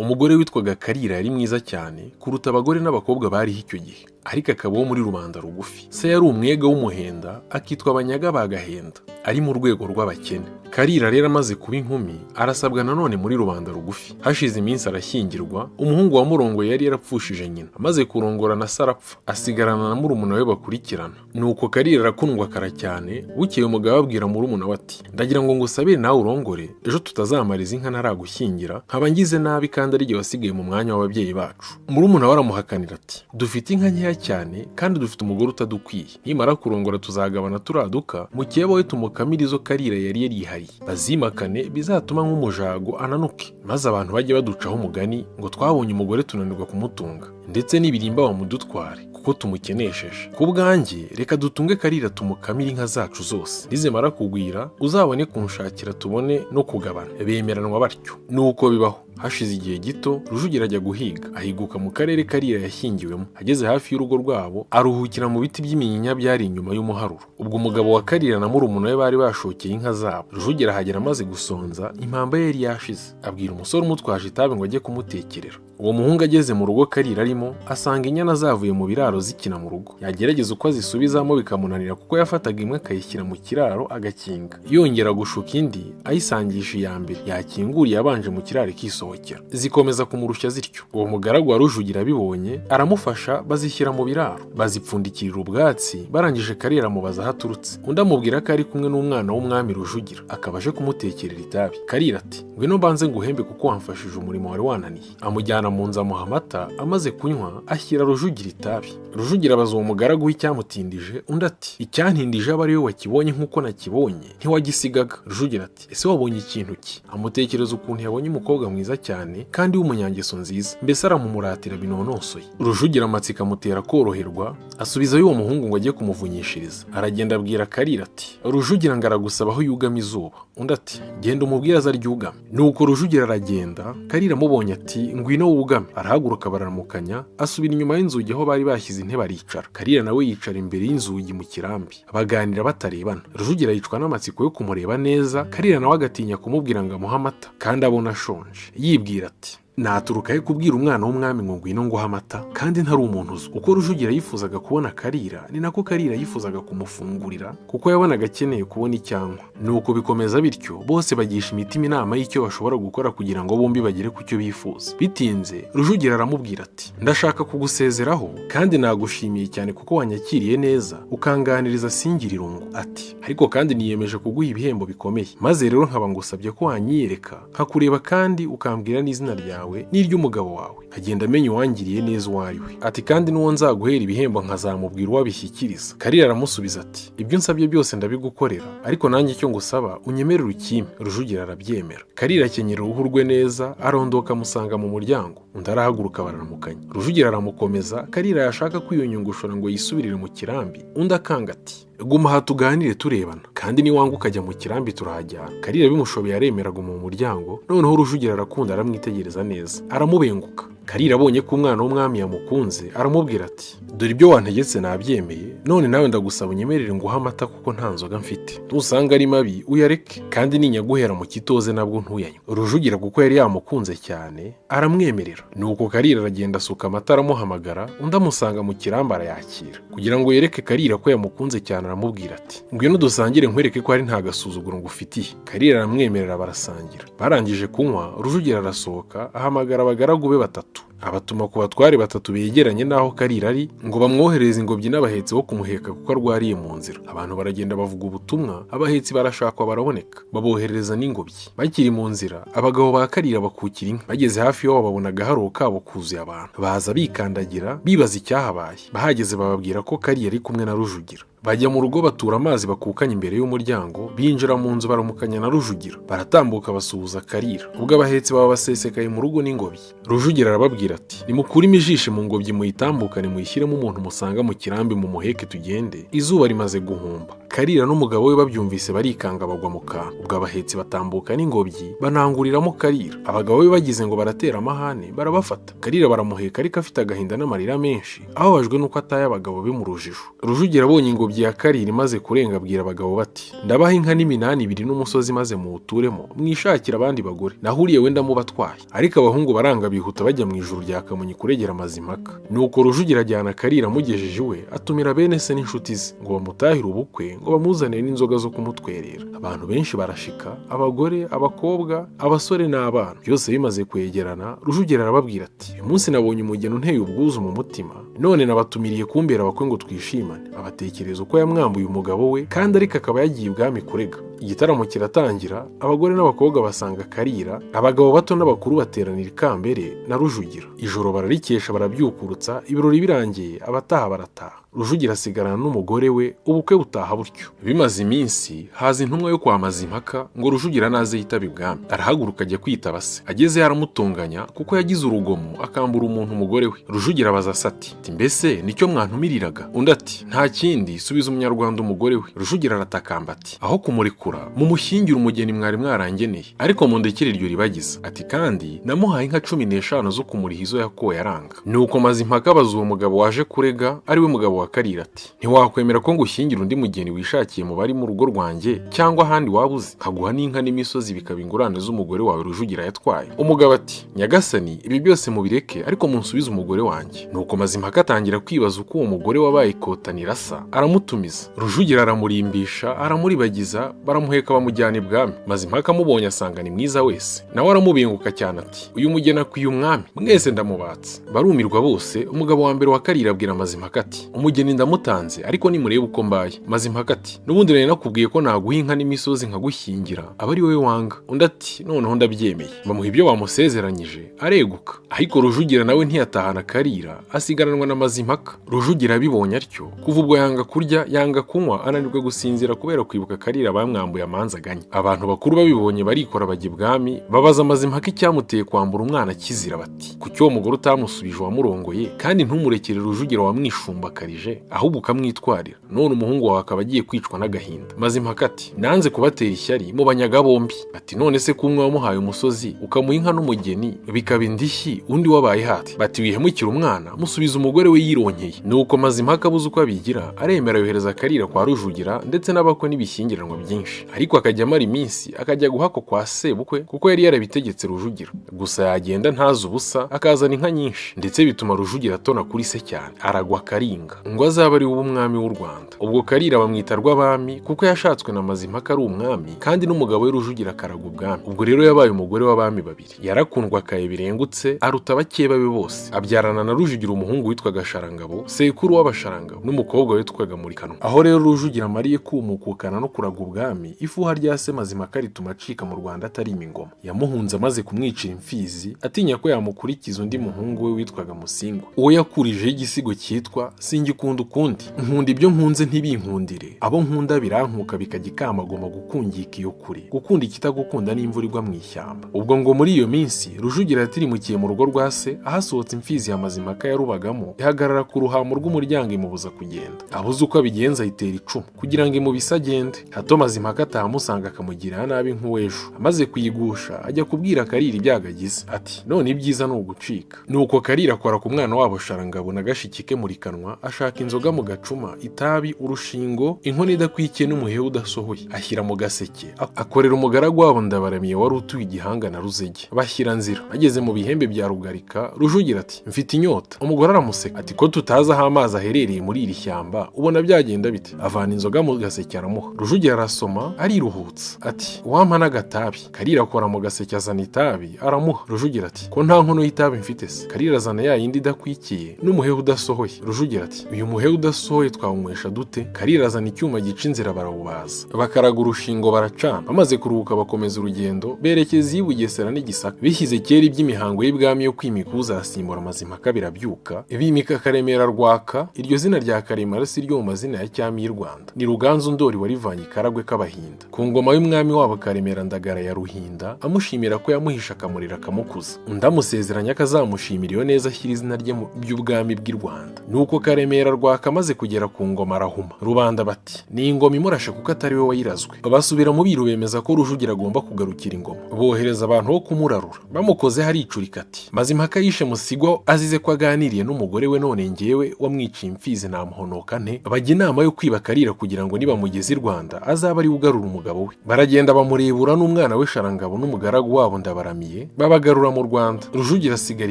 Umugore witwaga Karira yari mwiza cyane kuruta abagore n'abakobwa bariho icyo gihe, ariko akaba uwo muri rubanda rugufi. Se yari umwega w'umuhenda, akitwa Abanyaga ba Gahenda, ari mu rwego rw'abakene. Karira rero amaze kuba inkumi, arasabwa nanone muri rubanda rugufi. Hashize iminsi arashyingirwa. Umuhungu wamurongoye yari yarapfushije nyina. Amaze kurongora na se arapfa, asigarana na murumuna we bakurikirana. Nuko Karira arakundwa kara cyane. Bukeye umugabo abwira murumuna we ati: "Ndagira ngo ngusabire nawe urongore, ejo tutazamariza inka ntaragushyingira, nkaba ngize nabi kandi ari jye wasigaye mu mwanya w'ababyeyi bacu." Murumuna we aramuhakanira ati: "Dufite inka nkeya cyane kandi dufite umugore utadukwiye. Nimara kurongora tuzagabana turaduka, mukeba we tumukamire izo Karira yari yarihariye, bazimakane, bizatuma nk'umujago ananuke, maze abantu bajye baducaho umugani ngo twabonye umugore tunanirwa kumutunga, ndetse n'ibirimba bamudutware kuko tumukenesheje. Ku bwanjye reka dutunge Karira, tumukamire inka zacu zose, nizimara kugwira uzabone kunshakira tubone no kugabana." Bemeranwa batyo, nuko bibaho. Hashize igihe gito Rujugira ajya guhiga, ahiguka mu karere Karira yashyingiwemo. Ageze hafi y'urugo rwabo, aruhukira mu biti by'iminyinya byari inyuma y'umuharuro. Ubwo umugabo wa Karira na murumuna we bari bashokeye inka zabo. Rujugira ahagera amaze gusonza, impamba ye yari yashize. Abwira umusore umutwaje itabi ngo ajye kumutekerera. Uwo muhungu ageze mu rugo Karira arimo, asanga inyana zavuye mu biraro zikina mu rugo. Yagerageza uko azisubizamo bikamunanira, kuko yafataga imwe akayishyira mu kiraro agakinga, yongera gushuka indi ayisangisha iya mbere, yakinguriye abanje mu kiraro ikisohokera. Zikomeza kumurushya zityo. Uwo mugaragu wa Rujugira abibonye aramufasha, bazishyira mu biraro, bazipfundikirira ubwatsi. Barangije Karira amubaza aho aturutse. Undi amubwira ko ari kumwe n'umwana w'umwami Rujugira, akaba aje kumutekerera itabi. Karira ati: "Ngwino mbanze nguhembe kuko wamfashije umurimo wari wananiye." Amujyana mu nzu, amuha amata. Amaze kunywa ashyira Rujugira itabi. Rujugira abaza uwo mugaragu w'icyamutindije. Undi ati: "Icyantindije aba ariwe wakibonye nk'uko nakibonye, ntiwagisigaga." Rujugira ati: "Ese wabonye ikintu ki?" Amutekereza ukuntu yabonye umukobwa mwiza cyane kandi w'umunyangeso nziza, mbese aramumuratira binonosoye. Rujugira amatsiko amutera koroherwa, asubizayo uwo muhungu ngo ajye kumuvunyishiriza. Aragenda abwira Karira ati: "Rujugira ngo aragusaba aho yugama izuba." Undi ati: "Genda umubwire aze aryugame." Nuko Rujugira aragenda. Karira amubonye ati: "Ngwino wugame." Arahaguruka, bararamukanya, asubira inyuma y'inzugi aho bari bashyize intebe aricara. Karira nawe yicara imbere y'inzugi mu kirambi, baganira batarebana. Rujugira yicwa n'amatsiko yo kumureba neza, Karira nawe agatinya kumubwira ngo amuhe amata kandi abona ashonje. Yibwira ati: "Naturuka he kubwira umwana w'umwami ngo ngwino nguhe amata kandi ntari umuntu uzwi?" Uko Rujugira yifuzaga kubona Karira, ni nako Karira yifuzaga kumufungurira, kuko yabonaga akeneye kubona icyanywa. Nuko bikomeza bityo, bose bagisha imitima inama y'icyo bashobora gukora kugira ngo bombi bagere ku cyo bifuza. Bitinze Rujugira aramubwira ati: "Ndashaka kugusezeraho kandi nagushimiye cyane kuko wanyakiriye neza, ukanganiriza singira irungu." Ati: "Ariko kandi niyemeje kuguha ibihembo bikomeye, maze rero nkaba ngusabye ko wanyiyereka nkakureba, kandi ukambwira n'izina ryawe n'iry'umugabo wawe, nkagenda amenya uwangiriye neza uwo ari we." Ati: "Kandi n'uwo nzaguhera ibihembo nkazamubwira uwo abishyikiriza." Karira aramusubiza ati: "Ibyo unsabye byose ndabigukorera, ariko nanjye icyo ngusaba unyemerere ukimpe." Rujugira arabyemera. Karira akenyera uruhu rwe neza, arondoka amusanga mu muryango. Undi arahaguruka, bararamukanya. Rujugira aramukomeza. Karira yashaka kwiyunyungushura ngo yisubirire mu kirambi, undi akanga ati: "Guma aha tuganire turebana, kandi niwanga ukajya mu kirambi turahajyana." Karira bimushobeye aremera, aguma mu muryango. Noneho Rujugira arakunda, aramwitegereza neza, aramubenguka. Karira abonye ko umwana w'umwami yamukunze, aramubwira ati: "Dore ibyo wantegetse nabyemeye, none nawe ndagusaba unyemerere nguhe amata kuko nta nzoga mfite. Nusanga ari mabi uyareke, kandi ninyaguhera mu kitoze nabwo ntuyanywe." Rujugira kuko yari yamukunze cyane aramwemerera. Nuko Karira aragenda, asuka amata, aramuhamagara. Undi amusanga mu kirambi, arayakira. Kugira ngo yereke Karira ko yamukunze cyane, aramubwira ati: "Ngwino dusangire nkwereke ko ari nta gasuzuguro ngufitiye." Karira aramwemerera, barasangira. Barangije kunywa, Rujugira arasohoka, ahamagara abagaragu be batatu, abatuma ku batware batatu begeranye n'aho Karira ari ngo bamwohereze ingobyi n'abahetsi bo kumuheka kuko arwariye mu nzira. Abantu baragenda bavuga ubutumwa, abahetsi barashakwa baraboneka, baboherereza n'ingobyi. Bakiri mu nzira, abagabo ba Karira bakukira inka. Bageze hafi yabo babona agaharuro kabo kuzuye abantu, baza bikandagira bibaza icyahabaye. Bahageze bababwira ko Karira ari kumwe na Rujugira. Bajya mu rugo, batura amazi bakukanye imbere y'umuryango, binjira mu nzu, baramukanya na Rujugira, baratambuka basuhuza Karira. Ubwo abahetsi baba basesekaye mu rugo n'ingobyi. Rujugira arababwira ati: "Nimukure imijisho mu ngobyi, muyitambukane, muyishyiremo umuntu musanga mu kirambi, mu muheke tugende, izuba rimaze guhumba." Karira n'umugabo we babyumvise barikanga bagwa mu kantu. Ubwo abahetsi batambuka n'ingobyi bananguriramo Karira. Abagabo be bagize ngo baratera amahane, barabafata. Karira baramuheka, ariko afite agahinda n'amarira menshi, ababajwe n'uko ataye abagabo be mu rujijo. Rujugira abonye ingobyi ya Karira imaze kurenga, abwira abagabo bati: "Ndabaha inka n'iminani ibiri n'umusozi, maze muwuturemo, mwishakire abandi bagore, naho uriya wenda mubatwaye." Ariko abahungu baranga, bihuta bajya mu ijuru rya Kamonyi kuregera Mazimpaka. Nuko Rujugira ajyana Karira, amugejeje iwe atumira bene se n'inshuti ze ngo bamutahire ubukwe, ngo bamuzanire n'inzoga zo kumutwerera. Abantu benshi barashika, abagore, abakobwa, abasore n'abana. Byose bimaze kwegerana, Rujugira arababwira ati: "Uyu munsi nabonye umugeni unteye ubwuzu mu mutima, none nabatumiriye kumbera abakwe ngo twishimane." Abatekereza uko yamwambuye umugabo we, kandi ariko akaba yagiye ibwami kurega. Igitaramo kiratangira, abagore n'abakobwa basanga Karira, abagabo bato n'abakuru bateranira ikambere na Rujugira. Ijoro bararikesha, barabyukurutsa. Ibirori birangiye, abataha barataha, Rujugira asigarana n'umugore we, ubukwe butaha butyo. Bimaze iminsi, haza intumwa yo kwa Mazimpaka ngo Rujugira naze yitaba ibwami. Arahaguruka ajya kwitaba se. Agezeyo aramutonganya kuko yagize urugomo akambura umuntu umugore we. Rujugira abaza se ati: "Mbese nicyo mwantumiriraga?" Undi ati: "Nta kindi, subiza umunyarwanda umugore we." Rujugira aratakamba ati: "Aho kumurekura, mumushyingire umugeni mwari mwarangeneye, ariko mundekere iryo ribagiza." Ati: "Kandi namuhaye inka 15 zo kumuriha izo yakoye aranga." Nuko Mazimpaka abaza uwo mugabo waje kurega, ari we mugabo wa Karira, ati: "Ntiwakwemera ko ngushyingira undi mugeni wishakiye mu bari mu rugo rwanjye cyangwa ahandi waba uzi, nkaguha n'inka n'imisozi bikaba ingurane z'umugore wawe Rujugira yatwaye?" Umugabo ati: "Nyagasani, ibi byose mubireke, ariko munsubize umugore wanjye." Nuko Mazimpaka atangira kwibaza uko uwo mugore wabaye ikotanira asa, aramutumiza. Rujugira aramurimbisha, aramuribagiza, baramuheka bamujyana ibwami. Mazimpaka amubonye asanga ni mwiza wese, nawe aramubinguka cyane ati: "Uyu mugeni akwiye umwami, mwese ndamubatse." Barumirwa bose. Umugabo wa mbere wa Karira abwira Mazimpaka ati: "Umugeni ndamutanze, ariko nimurebe uko mbaye." Mazimpaka ati: "N'ubundi nari nakubwiye ko naguha inka n'imisozi nkagushyingira, aba ari wowe wanga." Undi ati: "Noneho ndabyemeye." Bamuha ibyo bamusezeranyije, areguka. Ariko Rujugira nawe ntiyatahana Karira, asigaranwa na Mazimpaka. Rujugira abibonye atyo, kuva ubwo yanga kurya, yanga kunywa, ananirwa gusinzira kubera kwibuka Karira bamwambuye amanzaganya. Abantu bakuru babibonye barikora, bajya ibwami, babaza Mazimpaka icyamuteye kwambura umwana kizira, bati: "Kuki uwo mugore utamusubije wamurongoye, kandi ntumurekere Rujugira wamwishumbakarije, ahubwo ukamwitwarira, none umuhungu wawe akaba agiye kwicwa n'agahinda?" Mazimpaka ati: "Nanze kubatera ishyari mu banyaga bombi." Ati: "None se ko umwe wamuhaye umusozi, ukamuha inka n'umugeni bikaba indishyi, undi wabaye hati?" Bati: "Wihemukira umwana, musubiza umugore we yironkeye." Nuko Mazimpaka abuze uko abigira, aremera, yohereza Karira kwa Rujugira ndetse n'abakwe n'ibishyingiranwa byinshi, ariko akajya amara iminsi akajya guhakwa kwa sebukwe, kuko yari yarabitegetse Rujugira. Gusa yagenda ntaze ubusa, akazana inka nyinshi, ndetse bituma Rujugira atona kuri se cyane, aragwa akaringa ngo azabe ari we umwami w'u Rwanda. Ubwo Karira bamwita Rw'abami kuko yashatswe na Mazimpaka ari umwami, kandi n'umugabo we Rujugira akaraga ubwami. Ubwo rero yabaye umugore w'abami babiri. Yarakundwa akaye birengutse, aruta abakeba be bose. Abyarana na Rujugira umuhungu witwaga Sharangabo, sekuru w'Abasharangabo, n'umukobwa witwaga Murikanwa. Aho rero Rujugira amariye kumukukana no kuraga ubwami, ifuha rya se Mazimpaka rituma acika mu Rwanda atarima ingoma. Yamuhunze amaze kumwicira imfizi, atinya ko yamukurikiza undi muhungu we witwaga Musingwa, uwo yakurijeho igisigo cyitwa "Singikunda ukundi". Nkunda ibyo nkunze ntibinkundire, abo nkunda birankuka bikajya ikamagoma, gukungika iyo kure, gukunda ikitagukunda n'imvura igwa mu ishyamba. Ubwo ngo muri iyo minsi Rujugira yatirimukiye mu rugo rwa se, ahasohotse imfizi ya Mazimpaka yarubagamo, ihagarara ku ruhamo rw'umuryango imubuza kugenda. Abuze uko abigenza, ayitera icumu kugira ngo imubise agende, hato Mazimpaka atahamusanga akamugirira nabi nk'uw'ejo. Amaze kuyigusha, ajya kubwira Karira ibyago agize, ati: "None ibyiza ni ugucika." Nuko Karira akora ku mwana wabo Sharangabo na gashiki ke Murikanwa, ashaka inzoga mu gacuma, itabi, urushingo, inkono idakwikiye n'umuheha udasohoye, ashyira mu gaseke, akorera umugaragu wabo Ndabaramiye wari utuye igihanga na Ruzege. Bashyira nzira, bageze mu bihembe bya Rugarika, Rujugira ati: "Mfite inyota." Umugore aramuseka ati: "Ko tutazi aho amazi aherereye muri iri shyamba, ubona byagenda bite?" Avana inzoga mu gaseke aramuha. Rujugira arasoma, ariruhutsa, ati: "Wampa n'agatabi." Karira akora mu gaseke, azana itabi aramuha. Rujugira ati: "Ko nta nkono y'itabi mfite se?" Karira azana ya yindi idakwikiye n'umuheha udasohoye. Rujugira ati: "Uyu muheha udasohoye twawunywesha dute?" Karira azana icyuma gica inzira, barawubaza, bakaraga urushingo, baracana. Bamaze kuruhuka, bakomeza urugendo berekeza i Bugesera n'iGisaka. Bishyize kera, iby'imihango y'ibwami yo kwimika uzasimbura Mazimpaka birabyuka. Bimika Karemera Rwaka. Iryo zina rya Karemera si ryo mu mazina ya cyami y'u Rwanda, ni Ruganzu Ndori warivanye i Karagwe k'Abahinda ku ngoma y'umwami wabo Karemera Ndagara ya Ruhinda, amushimira ko yamuhishe akamurera akamukuza. Undi amusezeranya ko azamushimira iyo neza ashyira izina rye mu by'ubwami bw'i Rwanda. Nuko Karemera Rwaka amaze kugera ku ngoma arahuma. Rubanda bati: "Ni ingoma imurashe kuko atari we wayirazwe." Basubira mu biru, bemeza ko Rujugira agomba kugarukira ingoma. Bohereza abantu bo kumurarura, bamukoze haricurika ati: "Mazimpaka yishe Musigwa azize ko aganiriye n'umugore we, none ngewe wamwiciye imfizi namuhonoka nte?" Bajya inama yo kwiba Karira kugira ngo nibamugeze i Rwanda azabe ari we ugarura umugabo we. Baragenda bamurebura n'umwana we Sharangabo n'umugaragu wabo Ndabaramiye, babagarura mu Rwanda. Rujugira asigara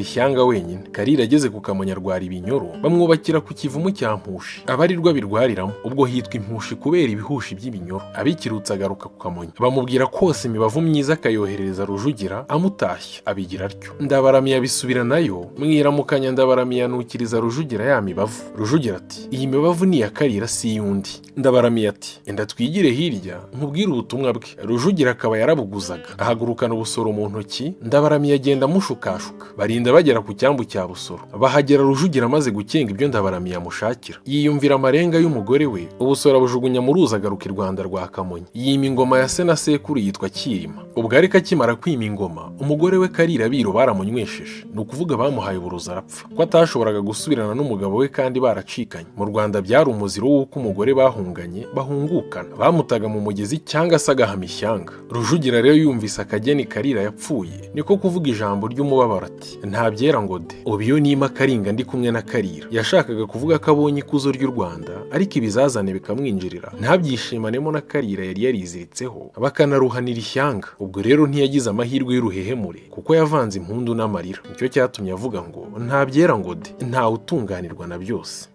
ishyanga wenyine. Karira ageze ku Kamonyi arwara ibinyoro, bamwubakira ku kivumu cya Mpushi, abarirwa birwariramo. Ubwo hitwa Impushi kubera ibihushi by'ibinyoro. Abikirutse agaruka ku Kamonyi, bamubwira kose imibavu myiza akayoherereza Rujugira amutashya, abigira atyo. Ndabaramiye abisubira nayo mwiramukanya. Ndabaramiye anukiriza Rujugira ya mibavu. Rujugira ati: "Iyi mibavu ni iya Karira, si iy'undi." Ndabaramiye ati: "Enda twigire hirya nkubwire ubutumwa bwe." Rujugira akaba yarabuguzaga, ahagurukana ubusoro mu ntoki. Ndabaramiye agenda amushukashuka, barinda bagera ku cyambu cya Busoro. Bahagera Rujugira amaze gukenga ibyo Ndabaramiye amushakira, yiyumvira amarenga y'umugore we. Ubusoro abujugunya mu ruzi, agaruka i Rwanda rwa Kamonyi, yima ingoma ya se na sekuru yitwa Cyirima. Ubwo ariko akimara kwima ingoma, umugore we Karira Biro baramunywesheje, ni ukuvuga bamuhaye uburozi arapfa, ko atashoboraga gusubirana n'umugabo we kandi baracikanye. Mu Rwanda byari umuziro w'uko umugore bahunganye bahungukana, bamutaga mu mugezi cyangwa se agahama ishyanga. Rujugira rero yumvise akageni Karira yapfuye, niko kuvuga ijambo ry'umubabaro ati: "Nta byera ngo de, ubu iyo nima Karinga ndi kumwe na Karira." Yashakaga kuvuga ko abonye ikuzo ry'u Rwanda, ariko ibizazane bikamwinjirira ntabyishimanemo na Karira yari yariziritseho, bakanaruhanira ishyanga. Ubwo rero ntiyagize amahirwe y'uruhehemure kuko yavanze impundu n'amarira. Nicyo cyatumye avuga ngo: "Nta byera ngo de, ntawe utunganirwa na byose."